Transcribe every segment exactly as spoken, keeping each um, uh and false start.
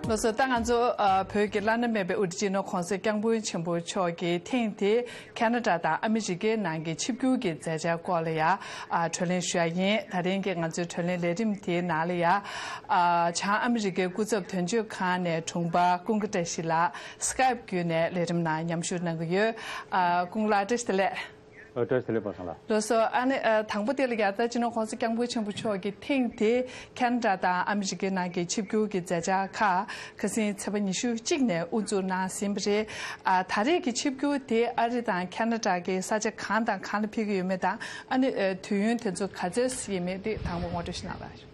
ལགས་སོ། ད་ང་ཚོ་ཨ་བོད་ཀྱི་བླ་ན་མེད་པའི་དབུ་ཁྲིད་སྤྱི་ནོར་༸གོང་ས་༸སྐྱབས་མགོན་ཆེན་པོ་མཆོག་གིས་ཐེངས་འདིའི་ཁ་ན་ཌ་དང་ཨ་མི་རི་ཀའི་ནང་གི་ཆིབས་བསྒྱུར་གྱི་མཛད་འཆར་སྐོར་ལ་ཡང་ཨ་གྲོས་གླེང་ཞུ་ཡ་ཡིན། ད་རིང་གི་ང་ཚོའི་གྲོས་གླེང་ལས་རིམ་དེའི་ནང་ལ་ཡང་ཨ་བྱང་ཨ་མི་རི་ཀའི་སྐུ་ཚབ་དོན་གཅོད་ཁང་ནས་དྲུང་འཕར་ཀུན་དགའ་བཀྲ་ཤིས་ལགས་སི་ཀའེབ་བརྒྱུད་ནས་ལས་རིམ་ནང་མཉམ་ཞུགས་གནང་གི་ཡོད། ཨ་ཀུན་ལགས་བཀྲ་ཤིས་བདེ་ལེགས། ཨ་བཀྲ་ཤིས་བདེ་ལེགས་པ་སངས་ལགས། ལགས་སོ། ཨ་ནི་ཨ་དང་པོ་དེ་ལ་ཡ་ད་སྤྱི་ནོར་༸གོང་ས་༸སྐྱབས་མགོན་ཆེན་པོ་མཆོག་གིས་ཐེངས་དེ་ཁ་ན་ཌ་དང་ཨ་མི་རི་ཀའི་ནང་གི་ཆིབས་བསྒྱུར་གྱི་མཛད་འཆར་ཁག་ཁ་སང་ཚེས་པ་ཉི་ཤུ་གཅིག་ནས་དབུ་འཛུགས་གནང་ཟིན་པ་རེད། ཨ་ད་རེས་ཀྱི་ཆིབས་བསྒྱུར་དེ་ཨ་རི་དང་ཁ་ན་ཌ་གི་ས་ཆ་གང་དང་གང་ལ་ཕེབས་ཀྱི་ཡོད་མེད་དང་ཨ་ནི་ཨ་དུས་ཡུན་དེ་ཚོ་ག་ཚོད་ཡིན་མེད་དེ་དང་པོ་ངོ་སྤྲོད་ཞིག་གནང་རོགས།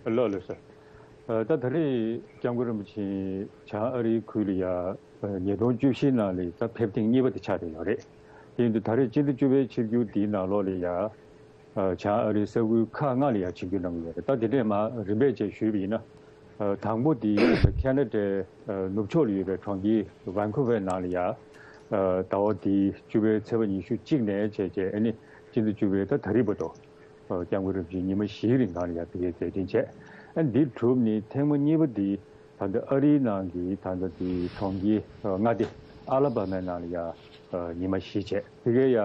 ལགས་ལགས་སོ། ཨ་ད་ད་རེས་སྐྱབས་མགོན་རིན་པོ་ཆེ་བྱང་ཨ་རིའི་ཁུལ་ལ་ཡ་ཨ་ཉིས་སྟོང་བཅུ་བཞི་ནང་ལ་ད་ཕེབས་ཐེངས་གཉིས་པ་དེ་ཆགས་བསྡད་ཡོད་རེད། དེ་ཡིན་དུས་ད་རེས་སྤྱི་ཟླ་བཅུ་པའི་ཆིབས་བསྒྱུར་འདིའི་ནང་ལོགས་ལ་ཡ་ཨ་བྱང་ཨ་རིའི་ས་ཁུལ་ཁག་ལྔ་ལ་ཡ་ཆིབས་བསྒྱུར་གནང་གི་ཡོད་རེད། ད་དེ་འདྲས་མར་རིམ་པས་བཅས་ཞུས་པ་ཡིན་ན་ཨ་དང་པོ་དེ་ཁ་ན་ཌའི་ཨ་ནུབ་ཕྱོགས་ལ་ཡོད་པའི་གྲོང་ཁྱེར་ཝན་ཁུ་ཝེར་ནང་ལ་ཡ་ཨ་ཟླ་བ་འདིའི་བཅུ་པའི་ཚེས་པ་ཉི་ཤུ་གཅིག་ནས་བྱས་བྱས་ཨ་ནི་སྤྱི་ཟླ་བཅུ་པའི་ད་ད་རེས་བར་དུ་ཨ་སྐྱབས་མགོན་རིན་པོ་ཆེ་ཉི་མ་བཞིའི་རིང་གང་ལ་ཡ་ཕ་གིར་མཛད་འཕྲིན་བྱས། ཨ་འདི་གྲུབ་ནས་ཐེངས་མ་གཉིས་པ་འདི་ད་ལྟ་ཨ་རིའི་ནང་གི་ད་ལྟ་དེ་གྲོང་ཁྱེར་ལྔ་སྡེ་ཨ་ལ་བྷ་མའི་ནང་ལ་ཡ་ཉི་མ་བཞི་བྱས། དེ་གའི་ཡ་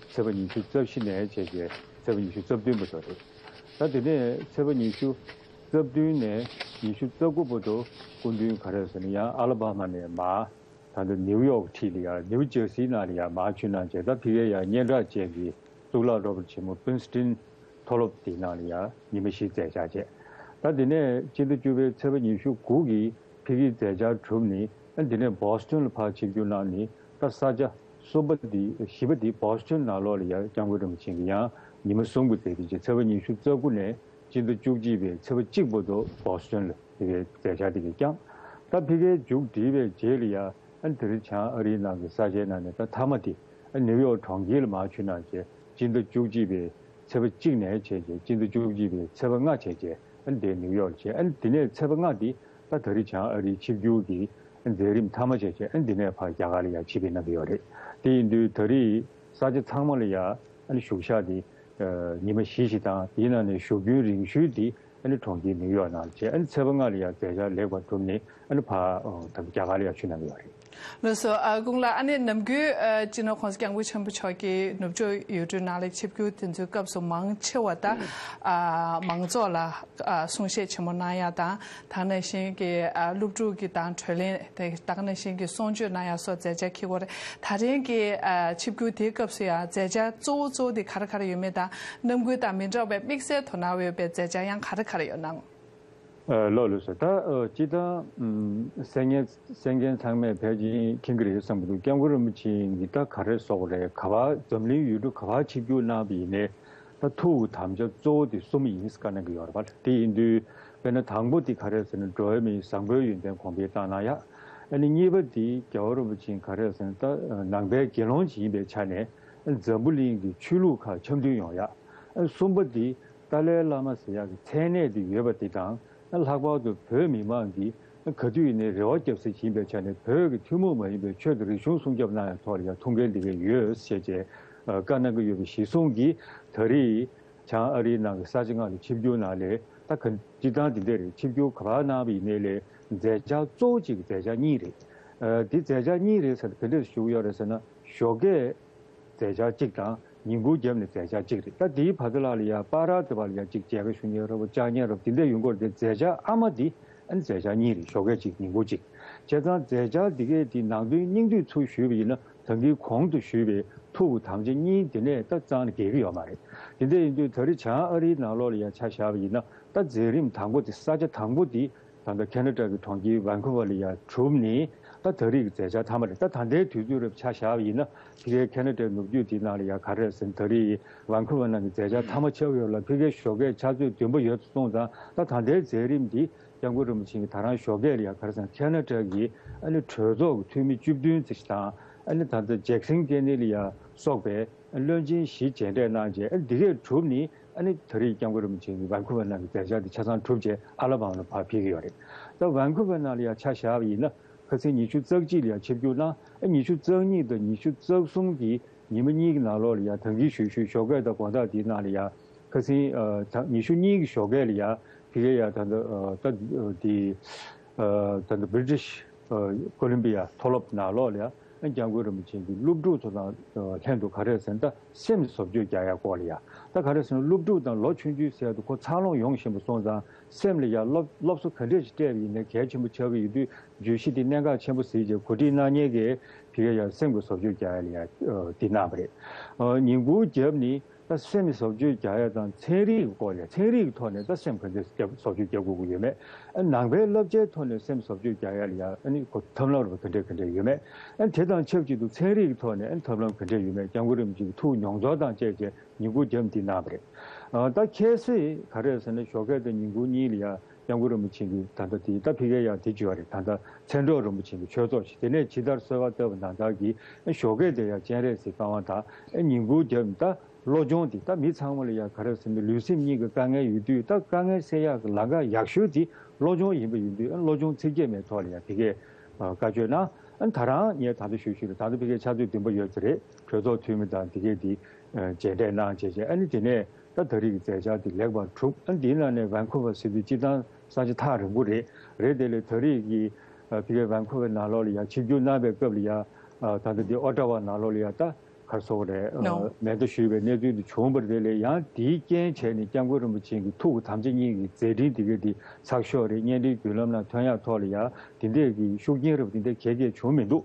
ཚེས་པ་ཉི་ཤུ་རྩ་བཞི་ནས་བྱས་བྱས་ཚེས་པ་ཉི་ཤུ་རྩ་བདུན་བར་དུ་རེད། ད་དེ་ནས་ཚེས་པ་ཉི་ཤུ་རྩ་བདུན་ནས་ཉི་ཤུ་རྩ་དགུ་བར་དུ་སྐུ་མདུན་ག་རེ་ཟེར་ན་ཡང་ཨ་ལ་བྷ་མ་ནས་མར་ད་ལྟ་ནིའུ་ཡོག་འཁྲིས་ལ་ཡ་ནིའུ་ཇར་སིའི་ནང་ལ་ཡ་མར་ཆུ་ནང་བྱས། ད་ཕ་གིའི་ཡ་སྙན་གྲགས་ཅན་གྱི་གཙུག་ལག་སློབ་གྲྭ་ཆེན་མོ་པིན་སི་ཊོན་མཐོ་སློབ་དེའི་ནང་ལ་ཡང་ཉི་མ་བཞི་མཛད་འཆར་བྱས། ད་དེ་ནས་སྤྱི་ཟླ་བཅུ་པའི་ཚེས་པ་ཉི་ཤུ་དགུ་གི་ཕ་གིའི་མཛད་འཆར་གྲུབ་ནས་ཨ་དེ་ནས་བོ་སི་ཊོན་ལ་ཕར་ཆིབས་བསྒྱུར་གནང་ནས་ད་ས་ཆ་གསུམ་པ་དེ་བཞི་པ་དེ་བོ་སི་ཊོན་ནང་ལོགས་ལ་ཡང་སྐྱབས་མགོན་རིན་པོ་ཆེ་གིས་ཡང་ཉི་མ་གསུམ་གྱི་མཛད་འཕྲིན་བྱས། ཚེས་པ་ཉི་ཤུ་རྩ་དགུ་ནས་སྤྱི་ཟླ་བཅུ་གཅིག་པའི་ཚེས་པ་གཅིག་བར་དུ་བོ་སི་ཊོན་ལ་དེ་གའི་མཛད་འཆར་དེ་གའི་བསྐྱངས། ད་ཕ་གིའི་མཇུག་བསྒྲིལ་བའི་རྗེས་ལ་ཡང་ཨ་དེ་རིང་བྱང་ཨ་རིའི་ནང་གི་ས་ཆའི་ནང་ནས་ད་མཐའ་མ་དེ་ཨ་ནིའུ་ཡོག་གྲོང་ཁྱེར་ལ་མར་ཆུ་ནང་བྱས། སྤྱི་ཟླ་བཅུ་གཅིག་པའི་ཚེས་པ་གཅིག་ནས་བྱས་རྗེས་སྤྱི་ཟླ་བཅུ་གཅིག་པའི་ཚེས་པ་ལྔ་བྱས་རྗེས་ཨ་འདིར་ནིའུ་ཡོག་ལ་བྱས། ཨ་འདི་ནས་ཚེས་པ་ལྔ་འདི་ད་ད་རེས་བྱང་ཨ་རིའི་ཆིབས་བསྒྱུར་གྱི་མཛད་རིམ་མཐའ་མ་བྱས་རྗེས་ཨ་འདི་ནས་ཕར་རྒྱ་གར་ལ་ཡང་ཆིབས་བསྒྱུར་གནང་གི་ཡོད་རེད། དེ་ཡིན་དུས་ད་རེས་ས་ཆ་ཚང་མ་ལ་ཡང་ཨ་ནི་བཞུགས་ཞག་འདི་ཉི་མ་བཞི་ཞིག་དང་དེའི་ནང་ནས་བཞུགས་རྒྱུན་རིང་ཤོས་འདི་ཨ་ནི་གྲོང་ཁྱེར་ནིའུ་ཡོག་ནང་ལ་བྱས། ཨ་ནི་ཚེས་པ་ལྔ་ལ་ཡང་མཛད་འཆར་ལེགས་པར་གྲུབ་ནས་ཨ་ནི་ཕར་ད་རྒྱ་གར་ལ་ཡང་ཆིབས་གནང་གི་ཡོད་རེད། ལགས་སོ། ཨ་ཀུན་ལགས། ཨ་ནི་ནམ་རྒྱུན་ཨ་སྤྱི་ནོར་༸གོང་ས་༸སྐྱབས་མགོན་ཆེན་པོ་མཆོག་གིས་ནུབ་ཕྱོགས་ཡུལ་གྲུའི་ནང་ལ་ཆིབས་བསྒྱུར་དེ་ཚོའི་སྐབས་སུ་མང་ཆེ་བ་ད་ཨ་མང་ཚོགས་ལ་ཨ་གསུང་བཤད་ཆེན་མོ་གནང་ཡ་དང་། ད་ག་ནང་བཞིན་གྱི་ཨ་སློབ་ཕྲུག་གི་དང་གྲོས་གླེང་དེ་ད་ག་ནང་བཞིན་གྱི་གསུང་ཆོས་གནང་ཡ་སོགས་མཛད་འཆར་འཁྱེར་གྱི་ཡོད་རེད། ད་རིང་གི་ཨ་ཆིབས་བསྒྱུར་དེའི་སྐབས་སུ་ཡང་མཛད་འཆར་གཙོ་བོ་གཙོ་བོ་དེ་ག་རེ་ག་རེ་ཡོད་མེད་དང་། ནམ་རྒྱུན་དང་མི་འདྲ་བའི་དམིགས་བསལ་དོ་སྣང་ཡོད་པའི་མཛད་འཆར་ཡང་ག་རེ་ག་རེ་ཡོད་ན། ཨ་ལགས་ལགས་སོ། ད་ཨ་སྤྱིར་བཏང་ཨམ་གསན་མཁན་གསན་མཁན་ཚང་མས་ཕལ་ཆེར་མཁྱེན་གྱི་རེད་བསམ་གྱི་འདུག་སྐྱབས་མགོན་རིན་པོ་ཆེ་གིས་ད་ག་རེ་ཟེར་དགོས་རེད། ག་པར་འཛམ་གླིང་ཡུལ་གྲུ་ག་པར་ཆིབས་བསྒྱུར་གནང་བ་ཡིན་ནའི་ད་ཐུགས་ཀྱི་དམ་བཅའ་གཙོ་བོ་དེ་གསུམ་ཡིན་ཟེར་བཀའ་གནང་གི་ཡོད་རེད་པ། དེ་ཡིན་དུས་དཔེར་ན་དང་པོ་དེ་ག་རེ་ཟེར་ན་འགྲོ་བའི་མིའི་བཟང་པོའི་ཡོན་ཏན་གོང་འཕེལ་བཏང་གནང་ཡ། ཨ་ནི་གཉིས་པ་དེ་རྒྱལ་བ་རིན་པོ་ཆེ་ག་རེ་ཟེར་ན་ད་ནང་པའི་དགེ་སློང་ཅིག་ཡིན་པའི་ཆ་ནས་འཛམ་བུ་གླིང་གི་ཆོས་ལུགས་ཁག་འཆམ་མཐུན་ཡོང་ཡ། ཨ་གསུམ་པ་དེ་ཏཱ་ལའི་བླ་མ་ཟེར་ཡག་གི་མཚན་གནས་དེ་ཡོད་པ་དེ་དང་། ལྷག་པར་དུ་བོད་མི་མང་གིས་ག་དུས་ཡིན་ནའི་རེ་བ་རྒྱབ་ས་ཞིག་ཡིན་པའི་ཆ་ནས་བོད་ཀྱི་ཐུན་མོང་མ་ཡིན་པའི་ཆོས་དང་རིག་གཞུང་སྲུང་སྐྱོབ་གནང་ཡག་ཐོག་ལ་ཡང་ཐུགས་འགན་འདི་གས་ཡོད་ཅེས་བཀའ་གནང་གི་ཡོད་པ་གཞིར་བཟུང་གིས་ད་རེས་བྱང་ཨ་རིའི་ནང་གི་ས་ཆ་ལྔ་ལ་ཆིབས་བསྒྱུར་གནང་ལས་ད་ག་སྤྱིར་བཏང་འདི་འདྲ་རེད། ཆིབས་བསྒྱུར་ག་པར་གནང་བ་ཡིན་ནའི་ལས་མཛད་འཆར་གཙོ་བོ་གཅིག་གི་མཛད་འཆར་གཉིས་རེད། ཨ་འདི་མཛད་འཆར་གཉིས་རེད་ཟེར་ན་ག་འདྲས་ཞུ་གི་ཡོད་རེད་ཟེར་ན་ཞོགས་ཀས་མཛད་འཆར་གཅིག་དང་ཉིན་གུང་རྒྱབ་ནས་མཛད་འཆར་གཅིག་རེད། ད་དེའི་བར་དུ་ལ་ལ་ཡ་པ་ར་དེ་བ་ལ་ཡ་གཅིག་མཇལ་ཁ་ཞུ་མཁན་ར་བ་བཅར་མཁན་ར་བ་དེ་འདྲ་ཡོང་གི་རེད་དེ། མཛད་འཆར་ཨ་མ་དེ་ཨ་ནི་མཛད་འཆར་གཉིས་རེད། ཞོགས་ཀས་གཅིག་ཉིན་གུང་གཅིག་བྱས་ཙང་མཛད་འཆར་འདི་གས་དེ་ནང་དོན་སྙིང་བསྡུས་ཚུར་ཞུས་པ་ཡིན་ན་ད་གིན་གོང་དུ་ཞུས་པའི་ཐུགས་ཀྱི་དམ་བཅའ་གཉིས་དེ་ནས་ད་རྩ་ནས་འགལ་གྱི་ཡོད་མ་རེད། དེ་འདྲ་ཡིན་དུས་ད་རེས་བྱང་ཨ་རིའི་ནང་ལོགས་ལ་ཡ་ཆ་བཞག་པ་ཡིན་ན་ད་མཛད་རིམ་དང་པོ་དེ་ས་ཆ་དང་པོ་དེ། ད་ལྟ་ཁེ་ན་ཌ་གི་གྲོང་ཁྱེར་ཝན་ཁུ་ཝར་ལ་ཡ་གྲུབ་ནས་ད་ད་རེས་ཀྱི་མཛད་འཆར་མཐའ་མ་རེད། ད་ད་ལྟའི་དུས་ཚོད་རབ་ཆ་བཞག་པ་ཡིན་ན་ཕ་གིའི་ཁེ་ན་ཌའི་ནུབ་རྒྱུད་དེའི་ནང་ལ་ཡ་ག་རེ་ཟེར་ན་ད་རེས་ཝན་ཁུ་ཝར་ནང་གི་མཛད་འཆར་མཐའ་མ་ཆགས་ཡོད་ལ་ཕ་གིའི་ཞོགས་ཀས་ཆུ་ཚོད་བདུན་པ་ཡོལ་སོང་ཙང་ད་ད་ལྟའི་མཛད་རིམ་འདི་སྐྱབས་མགོན་རིན་པོ་ཆེ་གིས་ད་རང་ཞོགས་ཀས་ལ་ཡ་ག་རེ་ཟེར་ན་ཁེ་ན་ཌ་གི་ཨ་ནི་གྲོས་ཚོགས་ཀྱི་འཐུས་མི་བཅུ་བདུན་ཙམ་ཞིག་དང་ཨ་ནི་ད་ལྟ་ཇེག་སིན་ཀེ་ནི་ལ་ཡ་སོགས་པའི། བློན་ཆེན་བཞི་མཇལ་འཕྲད་གནང་རྗེས་ཨ་འདི་གས་གྲུབ་ནས་ཨ་ནི་ད་རེས་སྐྱབས་མགོན་རིན་པོ་ཆེ་གིས་ཝན་ཁུ་ཝར་ནང་གི་མཛད་འཆར་དེ་ཆ་ཚང་གྲུབ་རྗེས་ཨ་ལ་བྷ་མ་ལ་ཕར་ཕེབས་ཀྱི་ཡོད་རེད། ད་ཝན་ཁུ་ཝར་ནང་ལ་ཡང་ཆ་བཞག་པ་ཡིན་ན་ཁ་སང་ཉི་ཤུ་རྩ་གཅིག་ལ་ཡང་ཆིབས་བསྒྱུར་གནང་། ཨ་ཉི་ཤུ་རྩ་གཉིས་དང་ཉི་ཤུ་རྩ་གསུམ་གྱི་ཉི་མ་གཉིས་ཀྱི་ནང་ལོགས་ལ་ཡང་ད་གིན་ཞུས་ཞུས་ཞོགས་ཀས་དང་དགོང་དག་དེའི་ནང་ལ་ཡང་ཁ་སང་ཨ་ད་ཉི་ཤུ་གཉིས་ཀྱི་ཞོགས་ཀས་ལ་ཡང་ཕ་གིར་ཡང་ད་ད་ད་དེ། ད་ལྟ་British Columbia མཐོ་སློབ་ནང་ལོགས་ལ་ཡང་སྐྱབས་མགོན་རིན་པོ་ཆེ་གི་སློབ་ཕྲུག་ཚོ་དང་ལྷན་དུ་ག་རེ་ཟེར་ན། ད་སེམས་བཟོ་བཅོས་རྒྱག་ཡ་སྐོར་ལ་ཡ། ད་ག་རེ་ཟེར་ན། སློབ་ཕྲུག་དང་ལོ་ཆུང་ཆུང་ཟེར་ཡ་དེ་ཁོ་འཚར་ལོངས་ཡོང་བཞིན་པ་སོང་ཙང་། སེམས་ལ་ཡ་སློབ་སློབ་གསོ་ག་འདྲས་ཞིག་སྤྲད་པ་ཡིན་ནའི་གལ་ཆེན་པོ་ཆགས་ཀྱི་ཡོད་དུས། བརྗོད་གཞི་འདི་གནད་འགག་ཆེན་པོ་གཟིགས་བྱས་གོ་སྒྲིག་གནང་མཁན་གྱིས་ཕ་གིར་ཡ་སེམས་ཀྱི་བཟོ་བཅོས་རྒྱག་ཡ་ལ་ཡ་འདི་གནང་བ་རེད། ཉིན་གུང་རྒྱབ་ནི། ད་སེམས་བཟོ་བཅོས་རྒྱག་ཡ་དང་ཚན་རིག་གི་སྐོར་ལ། ཚན་རིག་གི་ཐོག་ནས་ད་སེམས་ག་འདྲས་བཟོ་བཅོས་རྒྱག་དགོས་ཀྱི་ཡོད་མེད། ནང་པའི་བསླབ་བྱའི་ཐོག་ནས་སེམས་བཟོ་བཅོས་རྒྱག་ཡ་ལ་ཡ་ཨ་ནི་ཁོ་ཐབས་ལམ་རུ་ག་འདྲས་ག་འདྲས་ཡོད་མེད། དེ་དང་ཆབས་ཅིག་ཏུ་ཚན་རིག་གི་ཐོག་ནས་ཨ་ནི་ཐབས་ལམ་ག་འདྲས་ཡོད་མེད། སྐྱབས་མགོན་རིན་པོ་ཆེ་གི་ཐུགས་མྱོང་ཚོར་དང་བཅས་བྱས་ཉིན་གུང་རྒྱབ་འདི་གནང་བ་རེད། ད་ཁ་སང་ག་རེ་ཟེར་ན། ཞོགས་ཀས་དང་ཉིན་གུང་གཉིས་ལ་ཡ་སྐྱབས་མགོན་རིན་པོ་ཆེ་གི་ད་ལྟ་དེ་ད་ཕ་གིར་ཡ་དེ་བྱས་པ་རེད། ད་ལྟ་མཚན་སྒྲོགས་རིན་པོ་ཆེ་གི་ཆོས་ཚོགས་ཤིག་དེ་ནས་ཇི་ལྟར་གསོལ་བ་བཏབ་པ་ནང་ལྟར་གྱི་ཞོགས་ཀས་དེ་ཡ་སྤྱན་རས་གཟིགས་བཀའ་དབང་དང་ཉིན་གུང་རྒྱབ་ད། བློ་སྦྱོང་འདི་ད་མི་ཚང་མ་ལ་ཡ་ག་རེ་ཟེར་ན། ལུས་སེམས་གཉིས་ཀྱི་དཀའ་ངལ་ཡོད་དུས། ད་དཀའ་ངལ་སེལ་ཡག་གི་ལམ་ཁ་ཡག་ཤོས་དེ་བློ་སྦྱོང་ཡིན་པ་ཡིན་དུས། ཨ་བློ་སྦྱོང་ཚིག་བརྒྱད་མའི་ཐོག་ལ་ཡ་ཕ་གིར་བཀའ་ཆོས་གནང་། ཨ་ད་རང་ངས་ད་ལྟ་ཞུ་ཞུ་རེད། ད་ལྟ་ཕ་གིར་ཕྱག་ཚོད་བདུན་པ་ཡོད་ཚོད་རེད། གྲོས་ཚོགས་འཐུས་མི་དང་དེ་གས་དེ་མཇལ་འཕྲད་གནང་བྱས་བྱས། ཨ་ནི་དེ་ནས་ད་ད་རེས་ཀྱི་མཛད་འཆར་དེ་ལེགས་པར་གྲུབ། ཨ་ནི་དེའི་ནང་ནས་ཝན་ཀུ་ཝར་ཟེར་དུས་སྤྱིར་བཏང་ས་ཆ་ཐག་རིང་པོ་རེད། རེད་དེ་ལས་ད་རེས་ཀྱི་ཕ་གིར་ཝན་ཀུ་ཝར་ནང་ལོགས་ལ་ཡ་ཆིབས་བསྒྱུར་གནང་བའི་སྐབས་ལ་ཡ། ད་ལྟ་འདི་ཨོ་ཊ་ཝ་ནང་ལོགས་ལ་ཡ་ད་ག་རེ་ཟེར་དགོས་རེད། མེ་མདའ་གཞུས་པའི་གནས་ཚུལ་འདི་བྱུང་བ་རེད། དེ་ལས་ཡང་དེའི་རྐྱེན་བྱས་ནས་སྐྱབས་མགོན་རིན་པོ་ཆེ་གི་ཐུགས་ཀྱི་དམ་བཅའ་གཉིས་ཀྱི་མཛད་འཕྲིན་འདི་ག་དེ་ཚགས་ཤོག་རེད། བརྙན་འཕྲིན་བརྒྱུད་ལམ་ནང་ཐོན་ཡག་ཐོག་ལ་ཡ་དེ་འདྲས་ཀྱི་ཤུགས་རྐྱེན་རབ་དེ་འདྲས་ག་གས་བྱུང་མི་འདུག་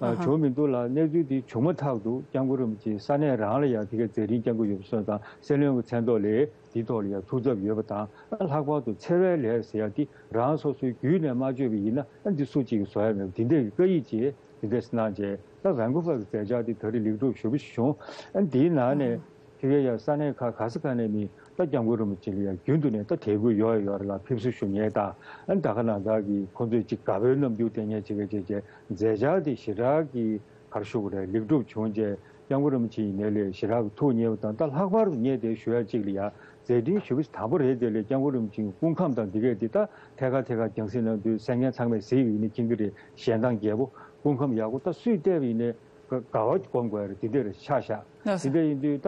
ཨ་ཧ། བྱུང་མི་འདུག་ལ། གནས་ཚུལ་འདི་བྱུང་མ་ཐག་ཏུ་སྐྱབས་མགོན་རིན་པོ་ཆེ་ས་གནས་རང་ལ་ཡ་ཕ་གིར་མཛད་འཕྲིན་བསྐྱང་གི་ཡོད་པ་སོང་ཙང་། སྲིད་བློན་གྱི་མཚན་ཐོག་ལས་དེའི་ཐོག་ལ་ཡ་ཐུགས་འཚབ་ཡོད་པ་དང་། ལྷག་པར་དུ་འཚེ་བའི་ལས་ཟེར་ཡ་དེ་རང་སོ་སོའི་རྒྱུད་ནས་མ་བཅོས་པ་ཡིན་ན། ཨ་འདི་སུ་གཅིག་གིས་བཟོ་ཡ་མེད་པ་དེ་འདྲས་ཀྱི་བཀའ་ཡིག་ཅིག་དེ་འདྲས་གནང་བྱས། ད་ཝན་ཀུ་ཝར་གྱི་མཛད་འཆར་དེ་ད་རེས་ལེགས་གྲུབ་ཞེ་པོ་ཞིག་བྱུང་། ཨ་འདིའི་ནང་ནས་ཕ་གིར་ཡ་ས་གནས་ཁག་ག་ས་ག་ནས་མི་ད་སྐྱབས་མགོན་རིན་པོ་ཆེ་ལ་ཡ་རྒྱུན་དུ་ནས་ད་དད་གུས་ཡོད་ཡོད་རེད་ལ། ཕེབས་བསུ་ཞུ་མཁན་དང་། ཨ་ད་ག་ནང་ལྟར་གྱི་ཁོང་ཚོས་ཅིག་དགའ་པོའི་རྣམ་འགྱུར་སྟོན་མཁན་ཅིག་གིས་བྱས་བྱས་མཛད་འཆར་དེ་ཞེ་དྲག་གི་ག་རེ་ཞུ་དགོས་རེད། ལེགས་གྲུབ་བྱུང་བྱས། སྐྱབས་མགོན་རིན་པོ་ཆེ་ཡིན་ནའི་ལས་ཞེ་དྲག་གི་ཐུགས་མཉེས་པ་དང་། ད་ལྷག་པར་དུ་ངས་དེ་ཞུ་ཡ་གཅིག་ལ་ཡ་མཛད་འཕྲིན་ཞེ་པོ་ཞིག་དང་པོ་རེད། དེ་ལས་སྐྱབས་མགོན་རིན་པོ་ཆེའི་སྐུ་ཁམས་དང་འདི་གས་དེ་ད་ཐད་ཀར་ཐད་ཀར་རྒྱང་སྲིང་གནང་དུས་གསན་མཁན་ཚང་མས་གཟིགས་པ་ཡིན་ན་མཁྱེན་གྱི་རེད། ཞལ་མདངས་རྒྱས་པོ། སྐུ་ཁམས་ཡག་པོ། ད་སུས་བལྟས་པ་ཡིན་ནའི་དགའ་བ་སྒོམ་དགོས་རེད། དེ་འདྲ་རེད་ཆགས་བཞག་ལགས་སོ། དེ་འདྲ་ཡིན་དུས་ད་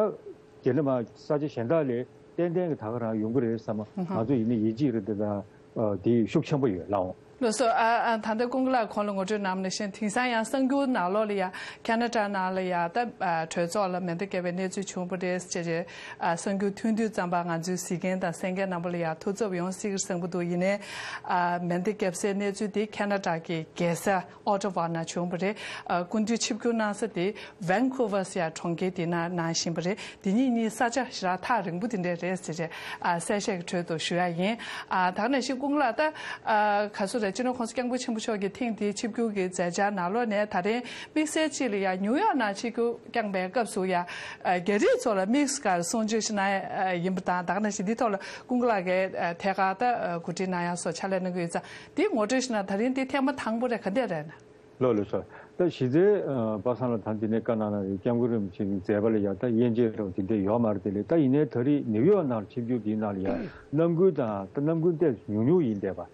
རྒྱ་ནག་མ་ས་ཆ་གཞན་དག་ལས་ཏན་ཏན་གྱི་ད་ག་རང་ཡོང་གི་རེད་བསམ། ང་ཚོ་ཡིན་ན་ཡིད་ཆེས་རེད། དེ་དང་དེ་ཤུགས་ཆེན་པོ་ཡོད་ལགས། ལགས་སོ། ཨ་ཨ་ད་ལྟ་ཀུན་དགའ་ལགས་ཁོང་ལ་ངོ་སྤྲོད་གནང་བ་ནང་བཞིན། དེང་སང་ཡང་གསར་འགྱུར་ནང་ལོགས་ལ་ཡ་ཁ་ན་ཌ་ནང་ལ་ཡ་ད་གྲོས་ཚོགས་ལ་མེ་མདའ་བརྒྱབ་པའི་གནས་ཚུལ་བྱུང་བ་རེད་ཟེར་བྱས། ཨ་གསར་འགྱུར་ཐོན་དུས་ཙམ་པ་ང་ཚོའི་གཟིགས་མཁན་དང་གསན་མཁན་རྣམ་པ་ལ་ཡ་ཐུགས་འཚབ་ཡོང་སྲིད་ཀྱི་བསམ་གྱི་འདུག་ཡིན་ནའི་ཨ་མེ་མདའ་བརྒྱབ་སའི་གནས་ཚུལ་དེ་ཁ་ན་ཌ་གི་རྒྱལ་ས་ཨོ་ཊ་ཝ་ནང་བྱུང་བ་རེད། ཨ་སྐུ་མདུན་ཆིབས་བསྒྱུར་གནང་ས་དེ་ཝན་ཀུ་ཝར་ཟེར་ཡ་གྲོང་ཁྱེར་དེ་ན་གནང་བཞིན་པ་རེད། དེ་གཉིས་གཉིས་ས་ཆ་ཞེ་དྲག་ཐག་རིང་པོ་དེ་འདྲས་རེད་ཟེར་བྱས། ཨ་གསལ་བཤད་ཀྱི་ཁྲོད་དུ་ཞུ་ཡ་ཡིན། ཨ་ད་ག་ནང་བཞིན་ཀུན་དགའ་ལགས། ད་ཨ་ག་ཚོད་རེད། སྤྱི་ནོར་༸གོང་ས་༸སྐྱབས་མགོན་ཆེན་པོ་མཆོག་གིས་ཐེངས་འདིའི་ཆིབས་བསྒྱུར་གྱི་མཛད་འཆར་ནང་ལོགས་ནས་ད་རིང་དམིགས་བསལ་གཅིག་ལ་ཡ་ནིའུ་ཡོག་ནང་ཆིབས་བསྒྱུར་བསྐྱངས་པའི་སྐབས་སུ་ཡ་ཨ་རྒྱ་རིགས་ཚོ་ལ་དམིགས་སུ་བཀར་གསུང་ཆོས་ཤིག་གནང་ཡ་ཡིན་པ་དང་། ད་ག་ནང་བཞིན་འདིའི་ཐོག་ལ་ཀུན་དགའ་ལགས་ཀྱིས་ཨ་ཐད་ཀར་ད་ཨ་གོ་སྒྲིག་གནང་ཡ་སོགས་ཕྱག་ལས་གནང་གི་ཡོད་ཙང་། འདི་ངོ་སྤྲོད་ཞུས་ན། ད་རིང་འདི་ཐེངས་མ་དང་པོ་རེད། ག་འདྲས་རེད་ན། ལགས་ལགས་སོ། ད་གཞི་རྩའི་ཨ་པ་སངས་ལགས་ད་འདི་ནས་བཀའ་གནང་གནང་རེད། སྐྱབས་མགོན་རིན་པོ་ཆེ་གི་མཛད་པ་ལ་ཡ་ད་དབྱེ་འབྱེད་རོགས་དེ་འདྲས་ཡོད་མ་རེད། དེ་ལས་ད་ཡིན་ནའི་ད་རེས་ནིའུ་ཡོག་ནང་ལ་ཆིབས་བསྒྱུར་དེའི་ནང་ལ་ཡ་རྣམ་ཀུན་དང་ད་རྣམ་ཀུན་ཏོག་ཙམ་ཉུང་ཉུང་ཡིན་བསྡད་པ།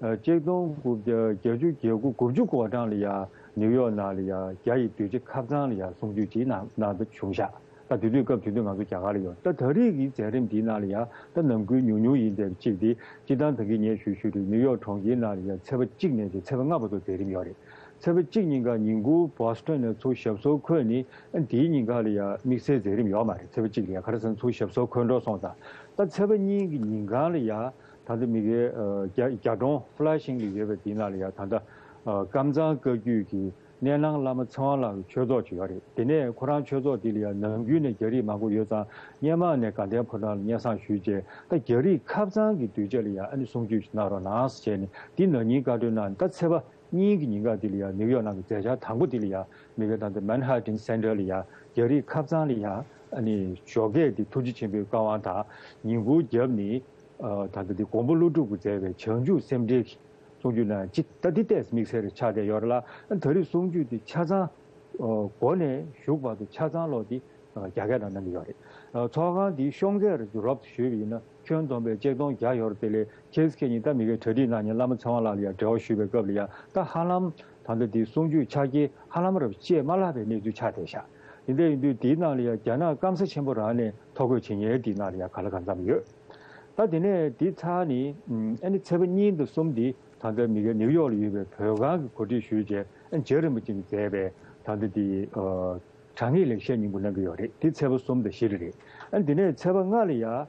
ཨ་གཅིག་སྟོང་དགུ་བརྒྱ་བརྒྱད་ཅུ་གྱ་དགུ་དགུ་བཅུ་གོ་གྲངས་ལ་ཡ་ནིའུ་ཡོག་ནང་ལ་ཡ་རྒྱ་ཡི་གདུལ་བྱ་ཁ་སང་ལ་ཡ་གསུང་ཆོས་ཅིག་གནང་གནང་འདུག་བྱུང་ཤག་ད་དེ་དུས་སྐབས་དེ་དུས་ང་ཚོ་རྒྱ་གར་ལ་ཡོད། ད་ད་རེས་ཀྱི་མཛད་རིམ་འདིའི་ནང་ལ་ཡ་ད་རྣམ་ཀུན་ཉུང་ཉུང་ཡིན་བསྡད་པ་གཅིག་དེ། སྤྱིར་བཏང་ད་གིན་ངས་ཞུས་ཞུས་རེད། ནིའུ་ཡོག་གྲོང་ཁྱེར་ནང་ལ་ཡ་ཚེས་པ་གཅིག་ནས་བྱས་ཚེས་པ་ལྔ་བར་དུ་མཛད་རིམ་ཡོད་རེད། ཚེས་པ་གཅིག་ཉིན་ཀ་ཉིན་གུང་བྷོ་སི་ཊོན་ནས་ཚུར་ཞབས་སོར་འཁོད་ནི། ཨ་དེའི་ཉིན་ཀ་ལ་ཡ་དམིགས་བསལ་མཛད་རིམ་ཡོད་མ་རེད། ཚེས་པ་གཅིག་ལ་ཡ་ག་རེ་ཟེར་ན་ཚུར་ཞབས་སོར་འཁོད་འགྲོ་སོང་ཙང་། ད་ཚེས་པ་གཉིས་ཀྱི་ཉིན་གང་ལ་ཡ་ད་ལྟ་མི་གའི་ཨ་རྒྱ་རྒྱ་གྲོང་ཧྥུ་ལ་ཤིང་ལ་ཡོད་པའི་དེའི་ནང་ལ་ཡ་ད་ལྟ་ཨ་ཀམ་ཚང་བཀའ་བརྒྱུད་ཀྱི་གནས་ནང་བླ་མ་ཚེ་དབང་ལགས་ཀྱི་ཆོས་ཚོགས་ཅིག་ཡོད་རེད། དེ་ནས་ཁོ་རང་ཆོས་ཚོགས་འདི་ལ་ཡང་ནམ་རྒྱུན་ནས་རྒྱ་རིགས་མང་པོ་ཡོད་ཙང་། སྔོན་མ་ནས་དགའ་ལྡན་ཕོ་བྲང་ལ་སྙན་སེང་ཞུས་རྗེས། ད་རྒྱ་རིགས་ཁབ་ཚང་གི་གདུལ་བྱ་ལ་ཡང་ཨ་ནི་གསུང་ཆོས་ཅིག་གནང་རོགས་གནང་ཟེར་བྱས་ནས། འདི་ན་ནིང་བཀའ་འཁྲོལ་གནང་། ད་ཚེས་པ་གཉིས་ཀྱི་ཉིན་ཀ་འདི་ལ་ཡང་ནིའུ་ཡོག་ནང་གི་མཛད་འཆར་དང་པོ་འདི་ལ་ཡང་མི་གའི་ད་ལྟ་Manhattan Center ལ་ཡང་རྒྱ་རིགས་ཁབ་ཚང་ལ་ཡང་ཨ་ནི་ཞོགས་ཀས་འདི་ཐུགས་རྗེ་ཆེན་པོའི་བཀའ་དབང་དང་། ཉིན་གུང་རྒྱབ་ནི་ཨ་ད་ལྟ་འདི་མགོན་པོ་ཀླུ་སྒྲུབ་ཀྱིས་མཛད་པའི་བྱང་ཆུབ་སེམས་འགྲེལ་གྱི་གསུང་ཆོས་ནང་གཅིག་ད་འདི་ཏོག་ཙམ་དམིགས་བསལ་རེ་ཆགས་བསྡད་ཡོད་རེད་ལ། ད་རེས་གསུང་ཆོས་འདི་ཆ་ཚང་ཨ་འགོ་ནས་མཇུག་བར་དུ་ཆ་ཚང་ལོག་འདི་ཨ་རྒྱ་སྐད་ནང་གནང་གི་ཡོད་རེད། ཨ་ཚོགས་ཁང་འདིའི་ཤོག་ངོས་རེ་རོབ་ཏུ་ཞུས་པ་ཡིན་ན་ཁྱོན་བསྡོམས་པས་ཆིག་སྟོང་བརྒྱ་ཡོད་རེད། དེ་ལས་ཁྱེད་ཁྱེད་ཉིད་ད་མི་གའི་གྲ་སྒྲིག་གནང་མཁན་བླ་མ་ཚེ་དབང་ལགས་ལ་ཡང་འབྲེལ་བ་ཞུས་པའི་སྐབས་ལ་ཡང་། ད་ཧ་ལམ་ད་ལྟ་འདིའི་གསུང་ཆོས་ཆ་རྐྱེན་ཧ་ལམ་རབ་བཅད་མ་ལྷག་པའི་གནས་ཚུལ་ཆགས་བསྡད་ཤག་དེ་འདྲ་ཡིན་དུས་འདིའི་ནང་ལ་ཡང་རྒྱ་ནག་སྐམ་ས་ཆེན་པོ་རང་ནས་ཐོ་འགོད་བྱེད་མཁན་འདིའི་ནང་ལ་ཡང་ག་ལ་གང་འཚམ་ཡོད། ད་དེ་ནས་འདི་ཚར་ནི་ཨ་ནི་ཚེས་པ་གཉིས་དང་གསུམ་འདི་ ད་ལྟ་མི་སྒེར་ནིའུ་ཡོག་ལ་ཡོད་པའི་བོད་ཁང་གི་གོ་སྒྲིག་ཞུས་རྗེས། ཨ། རྗེ་རིན་པོ་ཆེས་མཛད་པའི་ད་ལྟ་དེ་ཨ་དྲང་ངེས་ལེགས་བཤད་སྙིང་པོ་གནང་གི་ཡོད་རེད། དེ་ཚེས་པ་གསུམ་དང་བཞི་ལ་རེད། ཨ། དེ་ནས་ཚེས་པ་ལྔ་ལ་ཡ་ཨ་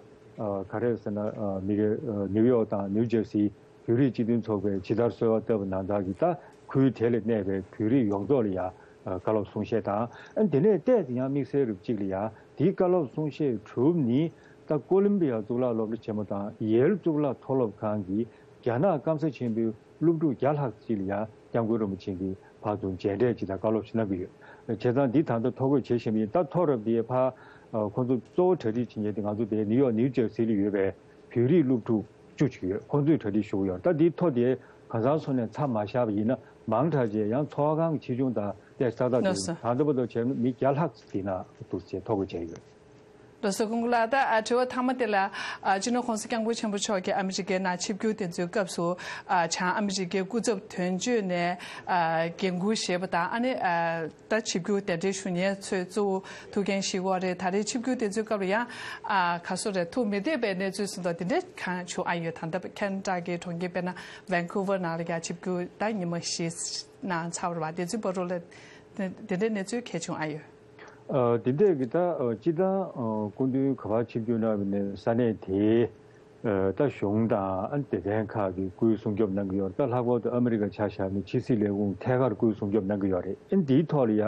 ག་རེ་ཟེར་ན། ཨ། མི་སྒེར་ཨ་ནིའུ་ཡོག་དང་ནིའུ་ཇར་སི་བོད་རིགས་སྤྱི་མཐུན་ཚོགས་པས་ཇི་ལྟར་གསོལ་བ་བཏབ་པ་ནང་ལྟར་གྱི། ད་ཁུལ་དེ་ལ་གནས་པའི་བོད་རིགས་ཡོངས་རྫོགས་ལ་ཡ་ཨ་བཀའ་སློབ་གསུང་བཤད་དང་། ཨ། དེ་ནས་བལྟས་ཏེ་ཡང་དམིགས་བསལ་རུ་གཅིག་ལ་ཡ་དེའི་བཀའ་སློབ་གསུང་བཤད་གྲུབ་ནི། ད་ཀོ་ལོམ་བི་ཡ་གཙུག་ལག་སློབ་གྲྭ་ཆེན་མོ་དང་ཡེལ་གཙུག་ལག་མཐོ་སློབ་ཁང་གི་རྒྱ་ནག་སྐམ་ས་ཆེན་པོའི་སློབ་ཕྲུག་བརྒྱ་ལྷག་ཅིག་ལ་ཡང་སྐྱབས་མགོན་རིན་པོ་ཆེ་གིས་ཕར་ཚུར་མཇལ་འཕྲད་ཅིག་དང་བཀའ་སློབ་ཅིག་གནང་གི་ཡོད། བྱས་ཙང་འདི་ད་ལྟ་ཐོ་འགོད་བྱེད་བཞིན་པ་ཡིན། ད་ཐོ་རེ་བ་དེ་ཕར་ཨ་ཁོང་ཚོ་གཙོ་བོ་གྲ་སྒྲིག་བྱེད་མཁན་དེ་ང་ཚོ་དེ་ནིའུ་ཡོག་ནིའུ་ཇར་སི་ལ་ཡོད་པའི་བོད་རིགས་སློབ་ཕྲུག་བཅུ་ཅིག་ཡོད། ཁོང་ཚོས་གྲ་སྒྲིག་ཞུ་གི་ཡོད། ད་འདིའི་ཐོ་དེ་གང་ཟག་སོ་ནས་མཚམས་མ་བཞག་པ་ཡིན་ན། མང་དྲགས་རྗེས་ཡང་ཚོགས་ཁང་གི་ཆེ་ཆུང་དང་བལྟས་ཏེ་ཏག་ཏག་ལགས་སོ། འདུག་ད་ལྟ་བར་དུ་བྱས་ན་མི་བརྒྱ་ལྷག་ཙམ་དེ་ན་འདུག་ཅེས་ཐོ་འགོད་བྱས་ཡོད། ལགས་སོ། སྐུ་ངོ་ལགས། ད་ཨ་དྲི་བ་མཐའ་མ་དེ་ལ། ཨ་སྤྱི་ནོར་༸གོང་ས་༸སྐྱབས་མགོན་ཆེན་པོ་མཆོག་གིས་ཨ་མི་རི་ཀའི་ནང་ཆིབས་བསྒྱུར་དེ་ཚོའི་སྐབས་སུ། ཨ་བྱང་ཨ་མི་རི་ཀའི་སྐུ་ཚབ་དོན་གཅོད་ནས་ཨ་འགན་འཁུར་བཞེས་པ་དང་། ཨ་ནི་ཨ་ད་ཆིབས་བསྒྱུར་གདན་འདྲེན་ཞུ་མཁན་ཚོའི་གཙོ་བོ་ཐུགས་འགན་བཞེས་ཀྱི་ཡོད་རེད། ད་རེས་ཆིབས་བསྒྱུར་དེ་ཚོའི་སྐབས་ལ་ཡང་ཨ་ག་སོ་རེད། ཐུགས་མི་བདེ་བའི་གནས་ཚུལ་ཟེར་མདོག་དེ་འདྲ་གང་བྱུང་ཨ་ཡོད། ད་ལྟ་ཁེ་ན་ཌ་གི་གྲོང་ཁྱེར་དཔེར་ན་ཝན་ཁུ་ཝར་ནང་ལ་ཡང་ཆིབས་བསྒྱུར་ད་ཉི་མ་བཞི་གནང་ཚར་བ་རེད་པ། དེ་ཚོའི་བར་དུ་ལ་དེ་དེ་འདྲའི་གནས་ཚུལ་གང་བྱུང་ཨ་ཡོད། ཨ་དེ་འདྲས་ཀྱི་ད་ཨ་སྤྱིར་བཏང་ཨ་སྐུ་མདུན་ག་པར་ཆིབས་བསྒྱུར་གནང་བའི་ནས་ས་གནས་དེའི་ཨ་ད་གཞུང་དང་ཨ་སྡེ་ཚན་ཁག་གིས་སྐུའི་སྲུང་སྐྱོབ་གནང་གི་ཡོད་རེད། ད་ལྷག་པར་དུ་ཨ་མི་རི་ཀ་ཆ་བཞག་ན་ཕྱི་སྲིད་ལས་ཁུངས་ཐད་ཀར་སྐུའི་སྲུང་སྐྱོབ་གནང་གི་ཡོད་རེད། ཨ་འདིའི་ཐོག་ལ་ཡ་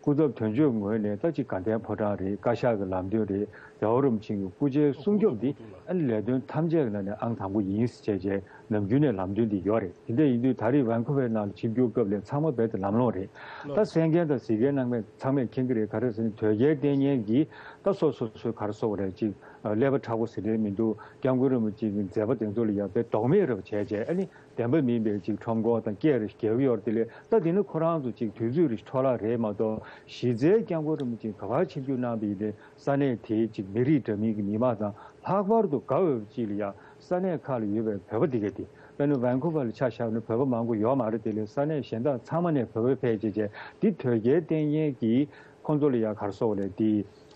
སྐུ་ཚབ་དོན་གཅོད་ངོས་ནས་ད་ཅིག་དགའ་ལྡན་ཕོ་བྲང་རེད། བཀའ་ཤག་གི་ལམ་སྟོན་རེད། རྒྱལ་བ་རིན་པོ་ཆེ་གི་སྐུ་ཕྱྭའི་སྲུང་སྐྱོབ་འདི་ཨ་ལས་དོན་ཐམས་ཅད་ཀྱི་ནང་ནས་ཨང་དང་པོ་ཡིན་ཟེར་བྱས་བྱས་ནམ་རྒྱུན་ནས་ལམ་སྟོན་འདི་ཡོད་རེད། དེ་འདྲ་ཡིན་དུས་ད་རེས་ཝན་ཁུ་ཝར་ནང་ལ་ཆིབས་བསྒྱུར་སྐབས་ལ་ཚང་མ་རྦད་དེ་ལམ་ལྷོང་རེད། ད་གསན་མཁན་དང་གཟིགས་མཁན་རྣམ་པས་ཚང་མས་མཁྱེན་གྱི་རེད། ག་རེ་ཟེར་ན་དོལ་རྒྱལ་བསྟེན་མཁན་གྱིས་ད་སོ་སོ་སོའི་ག་རེ་ཟེར་དགོས་རེད། ཅིག་ཀླད་པ་མཁྲེགས་པོ་ཟེར་འདྲ་མི་འདུག་སྐྱབས་མགོན་རིན་པོ་ཆེ་གི་མཛད་པ་དེ་ཚོ་ལ་ཡ་དཔེ་ལྡོག་མེད་རེད་པ་བྱས་བྱས། ཨ་ནི་བདེན་པ་མིན་པའི་ཅིག་ཁྲོམ་སྐོར་དང་སྐད་རེ་རྒྱག་གི་ཡོད་རེད། དེ་ལས་ད་དེ་ནི་ཁོ་རང་ཚོ་ཅིག་དུས་ཚོད་རེ་འཕྲོ་བརླག་རེད་མ་གཏོགས། གཞི་རྩའི་སྐྱབས་མགོན་རིན་པོ་ཆེ་ག་པར་ཆིབས་བསྒྱུར་གནང་བ་ཡིན་ནའི་ས་གནས་དེའི་ཅིག་མི་རིགས་འདྲ་མིན་གྱི་མི་མང་དང་། ལྷག་པར་དུ་དགའ་འོས་པ་ཅིག་ལ་ཡ་ས་གནས་ཁག་ལ་ཡོད་པའི་བོད་པ་འདི་ག་དེ། དཔེར་ན་ཝན་ཁུ་ཝར་ལ་ཆ་བཞག་ན་བོད་པ་མང་པོ་ཡོད་མ་རེད། དེ་ལས་ས་གནས་གཞན་དག་ཚང་མ་ནས་བོད་པ་ཕེབས་བྱས་བྱས། འདི་དོལ་རྒྱལ་བསྟེན་མཁན་གྱིས་ཁོང་ཚོ་ལ་ཡ་ག་རེ་ཟེར་དགོས་རེད། དེ་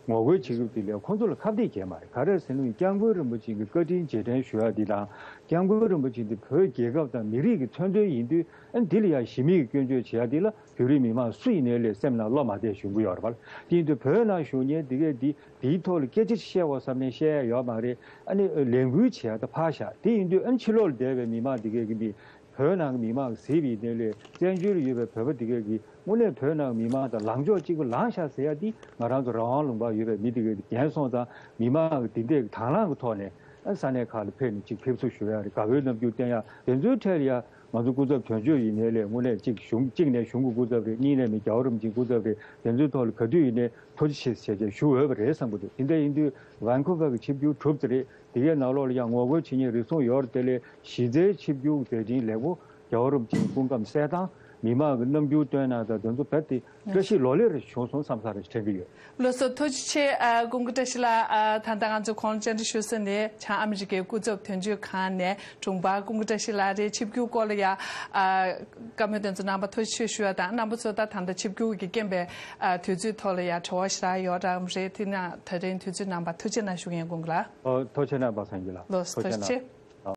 ངོ་རྒོལ་བྱེད་སྐབས་དེ་ལས་ཁོང་ཚོ་ལ་ཁ་གཏད་བྱས་མ་རེད། ག་རེ་ཟེར་ན་སྐྱབས་མགོན་རིན་པོ་ཆེ་གི་བཀའ་དྲིན་རྗེས་དྲན་ཞུ་ཡ་འདི་དང་། སྐྱབས་མགོན་རིན་པོ་ཆེ་འདི་བོད་རྒྱལ་ཁབ་དང་མི་རིགས་ཀྱི་མཚོན་དོན་ཡིན་དུས། ཨ་འདི་ལ་ཡ་གཞི་མེད་ཀྱི་སྐྱོན་བརྗོད་བྱེད་ཡ་འདི་ལ་བོད་རིགས་མི་མང་སུ་ཡིན་ནའི་ལས་སེམས་ནང་བློ་མ་བདེ་བྱུང་གི་ཡོད་རེད་པ། དེ་ཡིན་དུས་བོད་ནང་བཞུགས་མཁན་འདི་གས་འདི་འདིའི་ཐོག་ལ་སྐད་ཆ་ཅིག་བཤད་དགོས་བསམ་ནའི་བཤད་ཡ་ཡོད་མ་རེད། ཨ་ནི་ལས་འགུལ་བྱེད་ཡ་ད་ཕར་བཞག་དེ་ཡིན་དུས་ཨ་ནི་ཕྱི་ལོགས་ལ་བསྡད་པའི་མི་མང་འདི་གས་ཀྱིས་མི་བོད་ནང་གི་མི་མང་གིས་གཟིགས་པ་ཡིན་ནའི་ལས། བཙན་བྱོལ་ལ་ཡོད་པའི་བོད་པ་འདི་གས་ཀྱིས་དངོས་གནས་བོད་ནང་གི་མི་མང་དང་ལངས་ཕྱོགས་གཅིག་པ་ལངས་ཤག་ཟེར་ཡ་འདི་ང་རང་ཚོ་རང་དབང་ལུང་པར་ཡོད་པའི་མི་འདི་གས་ཀྱིས་འགན་སོང་ཙང་། མི་མང་གིས་འདི་འདྲས་ཀྱི་དང་བླངས་ཀྱི་ཐོག་ནས་ཨ་ས་གནས་ཁག་ལ་ཕེབས་ནས་ཅིག་ཕེབས་བསུ་ཞུ་ཡ་རེད། དགའ་བའི་རྣམ་འགྱུར་བསྟན་ཡ་དེ་ཚོའི་གྲས་ལ་ཡ། ང་ཚོ་སྐུ་ཚབ་དོན་གཅོད་ཡིན་ནའི་ལས། དངོས་གནས་གཅིག་གཞུང་གཅིག་ནས་གཞུང་གི་སྐུ་ཚབ་རེད། གཉིས་ནས་མི་རྒྱལ་བ་རིན་པོ་ཆེའི་སྐུ་ཚབ་རེད། དེ་ཚོའི་ཐོག་ལ་ག་དུས་ཡིན་ནའི་ཐུགས་རྗེ་ཆེ་ཟེར་བྱས་ཞུ་འོས་པ་རེད་བསམ་གྱི་འདུག་དེ་འདྲ་ཡིན་དུས་ཝན་ཁུ་ཝར་གྱི་ཆིབས་བསྒྱུར་གྲུབ་ཙམ་རེད། དེ་གའི་ནང་ལོགས་ལ་ཡང་ངོ་རྒོལ་བྱེད་མཁན་རེ་ཟུང་ཡོད་རེད། དེ་ལས་གཞི་རྩའི་ཆིབས་བསྒྱུར་མཛད་འཕྲིན་ལེགས་པོ། རྒྱལ་བ་རིན་པོ་ཆེའི་སྐུ་ཁམས་གསལ་ཐང་། མི་མང་གི་རྣམ་འགྱུར་སྟོན་སྟངས་དང་དེ་ཚོ་རྦད་དེ་བཀྲ་ཤིས་ལོ་ལེགས་རེ་བྱུང་སོང་བསམ་ས་རེ་དྲན་གྱི་ཡོད། ལགས་སོ། ཐུགས་རྗེ་ཆེ། ཨ་སྐུ་ངོ་བཀྲ་ཤིས་ལགས། ཨ་ད་ལྟ་ང་ཚོ་གོང་ལ་བཅར་འདྲི་ཞུ་ས་ནི་བྱང་ཨ་མི་རི་ཀའི་སྐུ་ཚབ་དོན་གཅོད་ཁང་ནས་དྲུང་འཕར་སྐུ་ངོ་བཀྲ་ཤིས་ལགས་རེད། ཆིབས་བསྒྱུར་སྐོར་ལ་ཡ་ཨ་བཀའ་མོལ་དེ་ཚོ་གནང་བར་ཐུགས་རྗེ་ཆེ་ཞུ་ཡ་དང་། རྣམ་པ་ཚོ་ད་ད་ལྟ་ཆིབས་བསྒྱུར་གྱི་རྐྱེན་པས་ཨ་དུས་ཚོད་ཐོག་ལ་ཡ་བྲེལ་བ་ཞེ་དྲག་ཡོད་རམ་རེད། དེ་ན་ད་རིང་དུས་ཚོད་གནང་བར་ཐུགས་རྗེ་གནང་ཞུ་མཁན་སྐུ་ངོ་ལགས། ཨོ་ཐུགས་རྗེ་གནང་པ་སངས་རྒྱས་ལགས། ལགས་སོ། ཐུགས་རྗེ་གནང་། ཐུགས་རྗེ་ཆེ།